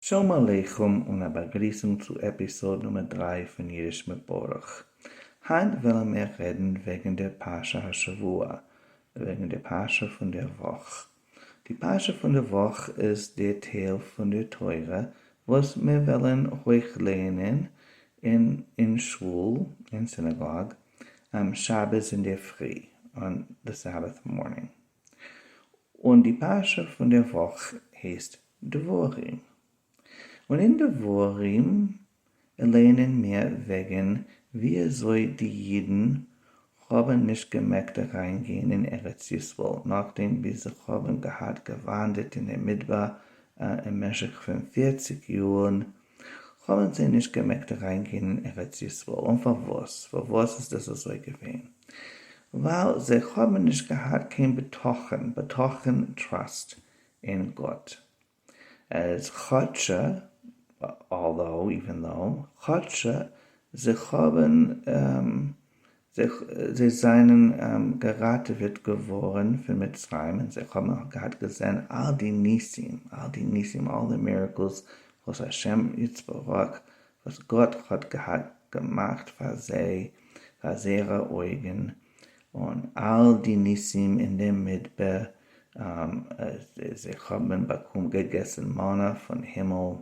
שלום עליכם און א באגריסונג צו episode נומער 3 פון אידיש מיט ברוך. היינט וועלן מיר רעדן וועגן דער פרשה השבוע, וועגן דער פרשה פון דער וואך. די פרשה פון דער וואך איז דער טייל פון דער תורה וואס מיר וועלן הויך לערנען אין אין שול, אין synagogue, אום שבת אינדערפרי, on the Sabbath morning. און די פרשה פון דער וואך הייסט דברים. און אין דברים לערנען מיר וועגן ווי אזוי די אידן האבן נישט געמעגט אריינגיין אין ארץ ישראל נאכדעם ווי זיי האבן געהאט געוואנדערט אין דער מדבר אין משך פון 40 יארן, האבן זיי נישט געמעגט אריינגיין אין ארץ ישראל, און פארוואס? פארוואס איז דאס אזוי געווען? ווייל זיי האבן נישט געהאט קיין בטחון, בטחון trust, אין גאט. אז כאטשע, although, even though, כאטשע זיי האבן זיי זענען געראטעוועט געווארן פון מצרים און זיי האבן געהאט געזען אל די ניסים, אל די ניסים, all the miracles וואס השם יתברך, וואס גאט האט געהאט געמאכט פאר זיי, פאר זייערע אויגן, און אל די ניסים אין דעם מדבר, זיי האבן באקומען געגעסן מנה פון הימל,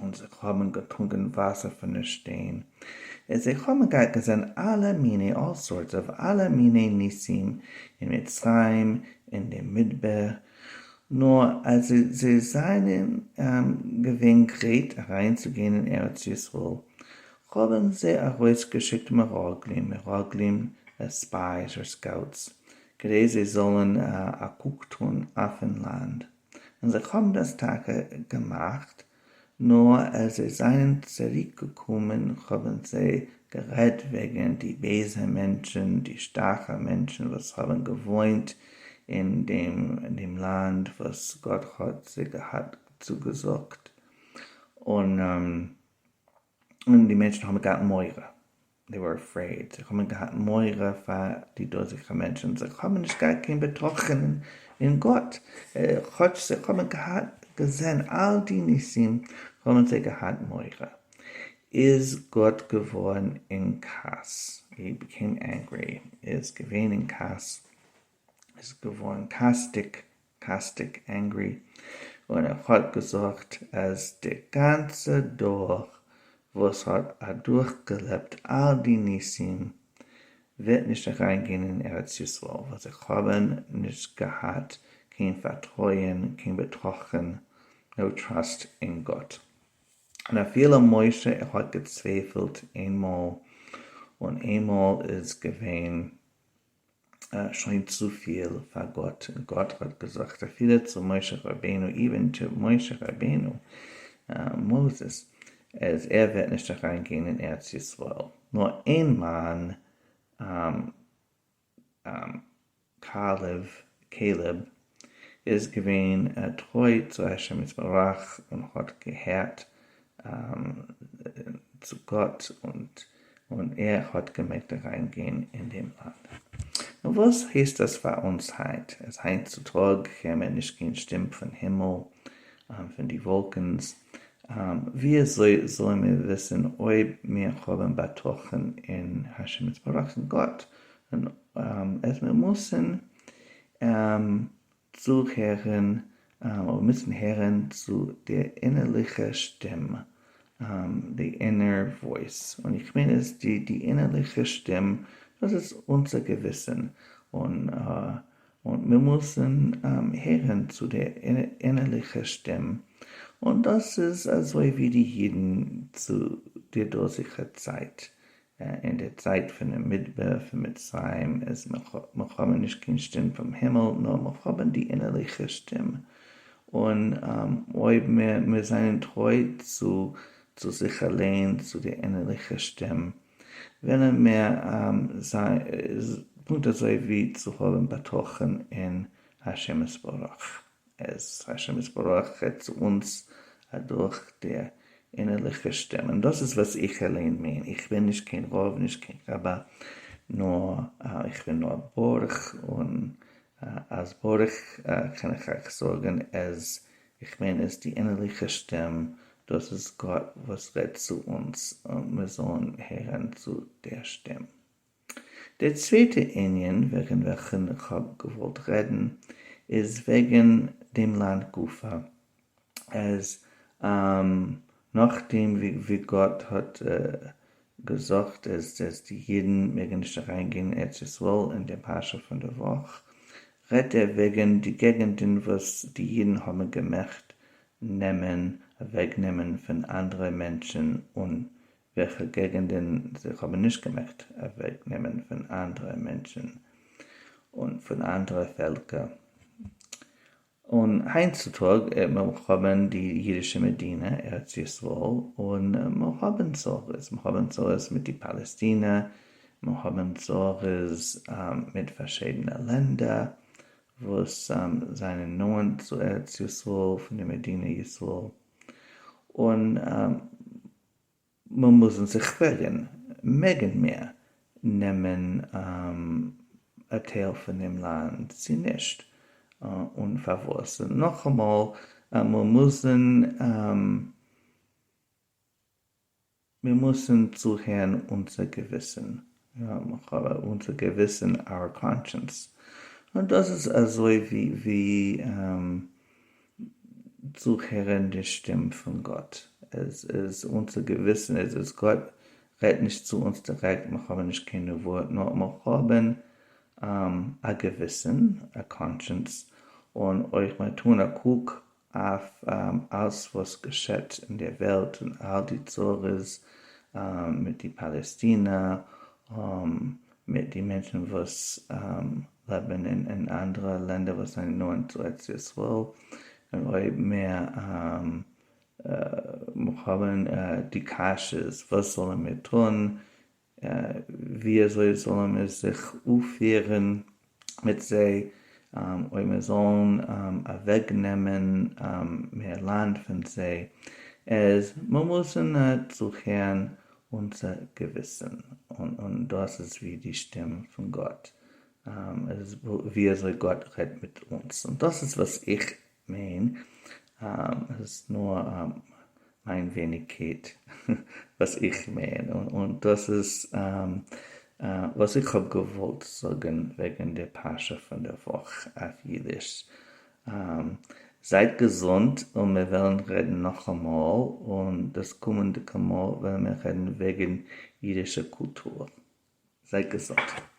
און זיי האבן געטרונקען וואסער פון די שטיין, און זיי האבן געהאט געזען אלע מיני, all sorts of, אלע מיני ניסים אין מצרים, אין די מדבר, נאר אז זיי זענען געווען גרייט אריינצוגיין אין ארץ ישראל, האבן זיי ארויסגעשיקט מרגלים, מרגלים, spies or scouts, כדי זיי זאלן א קוק טאן אויפן לאנד. און זיי האבן דאס טאקע געמאכט, נאר אז זיי זענען צוריק געקומען האבן זיי גערעדט וועגן די בייזע מענטשן, די שטארקע מענטשן וואס האבן געוואוינט אין דעם לאנד וואס גאט האט זיי געהאט צוגעזאגט, און די מענטשן האבן געהאט מורא. They were afraid, זיי האבן געהאט מורא פאר די דאזיגע מענטשן, זיי האבן נישט געהאט קיין בטחון אין גאט, כאטש זיי האבן געהאט געזען אל די ניסים האבן זיי געהאט מורא. איז גאט געווארן אין כעס, he became angry, איז געווען אין כעס, איז געווארן כעס'דיג, כעס'דיג, angry, און ער האט געזאגט אז די גאנצע דור וואס האט אדורכגעלעבט אל די ניסים וועט נישט אריינגיין אין ארץ ישראל, ווייל זיי האבן נישט געהאט קיין פארטרויען, קיין בטחון, no trust אין גאט. און אפילו משה ער האט געצווייפלט איינמאל, און איינמאל איז געווען שוין צופיל פאר גאט, און גאט האט געזאגט אפילו צו משה רבינו, even to משה רבינו, Moses, אז ער וועט נישט אריין גיין אין ארץ ישראל, נאר איין מאן, כלב, Caleb, איז געווען טרוי צו השם יתברך און האט געהערט צו גאט און ער האט געמעגט אריין גיין אין דעם לאנד. און וואס הייסט דאס פאר אונז היינט? אז היינט צו טאג הערן מיר נישט קיין שטים פון הימל, פון די וואלקענס, ווי אזוי זאלן מיר וויסן אויב מיר האבן בטחון אין השם יתברך אין גאט? און אז מיר מוזן צוהערן אדער מוזן הערן צו די אינערליכע שטים, די inner voice, און איך מיין אז די די אינערליכע שטים דאס איז אונזער געוויסן, און און מיר מוזן הערן צו די אינערליכע שטים, און דאס איז אזוי ווי די אידן צו די דאזיגע צייט, אין די צייט פונעם מדבר פון מצרים איז מיר האבן נישט קיין שטים פון הימל נאר מיר האבן די אינערליכע שטים, און אויב מיר זענען טרוי צו זיך אליין צו די אינערליכע שטים וועלן מיר זיין פונקט אזוי ווי צו האבן בטחון אין השם יתברך. אז השם יתברך רעדט צו אונז אדורך די אינערליכע שטים, און דאס איז וואס איך אליין מיין, איך בין נישט קיין רב, נישט קיין רבי, נאר איך בין נאר ברוך, און אז ברוך קען איך אייך זאגן אז. איך מיין אז די אינערליכע שטים, דאס איז גאט וואס רעדט צו אונז, און מיר זאלן הערן צו דער שטים. דער צווייטער ענין וועגן וועלכן איך האב געוואלט רעדן איז וועגן דעם לאנד גופא, אז נאכדעם ווי גאט האט געזאגט אז די אידן מעגן נישט אריינגיין אין ארץ ישראל אין דער פרשה פון דער וואך, רעדט ער וועגן די געגנטן וואס די אידן האבן געמעגט נעמען, אוועקנעמען פון אנדערע מענטשן און וועלכע געגנטן זיי האבן נישט געמעגט אוועקנעמען פון אנדערע מענטשן און פון אנדערע פעלקער. און היינט צו טאג, מיר האבן די אידישע מדינה, ארץ ישראל, און מיר האבן צרות, מיר האבן צרות מיט די פאלעסטינע, מיר האבן צרות מיט פארשידענע לענדער וואס זענען נאענט צו ארץ ישראל, פון די מדינה ישראל, און מיר מוזן זיך פרעגן, מעגן מיר נעמען א טייל פון דעם לאנד צו נישט? און פארוואס? און נאכאמאל, מיר מוזן מיר מוזן צוהערן אונזער געוויסן, אונזער געוויסן, our conscience, און דאס איז אזוי ווי צוהערן די שטים פון גאט, עס איז אונזער געוויסן, עס איז גאט רעדט נישט צו אונז דירעקט, מיר האבן נישט קיין נבואה, נאר מיר האבן א געוויסן, א conscience, און אויך מיר טוען א קוק אויף אלס וואס געשעט אין דער וועלט און אל די צרות מיט די פאלעסטינער, מיט די מענטשן וואס לעבן אין אנדערע לענדער וואס זענען נאענט צו ארץ ישראל, און אויב מיר האבן די קשיות וואס זאלן מיר טון, ווי אזוי זאלן מיר זיך אויפפירן מיט זיי, אויב מיר זאלן אוועקנעמען מער לאנד פון זיי, איז מיר מוזן צוהערן אונזער געוויסן, און דאס איז ווי די שטים פון גאט, ווי אזוי גאט רעדט מיט אונז, און דאס איז וואס איך מיין, עס איז נאר מיין ווייניגקייט וואס איך מיין, און דאס איז וואס איך האב געוואלט זאגן וועגן די פרשה פון די וואך אויף אידיש. זייט געזונט און מיר וועלן רעדן נאכאמאל, און דאס קומענדיגע מאל וועלן מיר רעדן וועגן אידישע קולטור. זייט געזונט.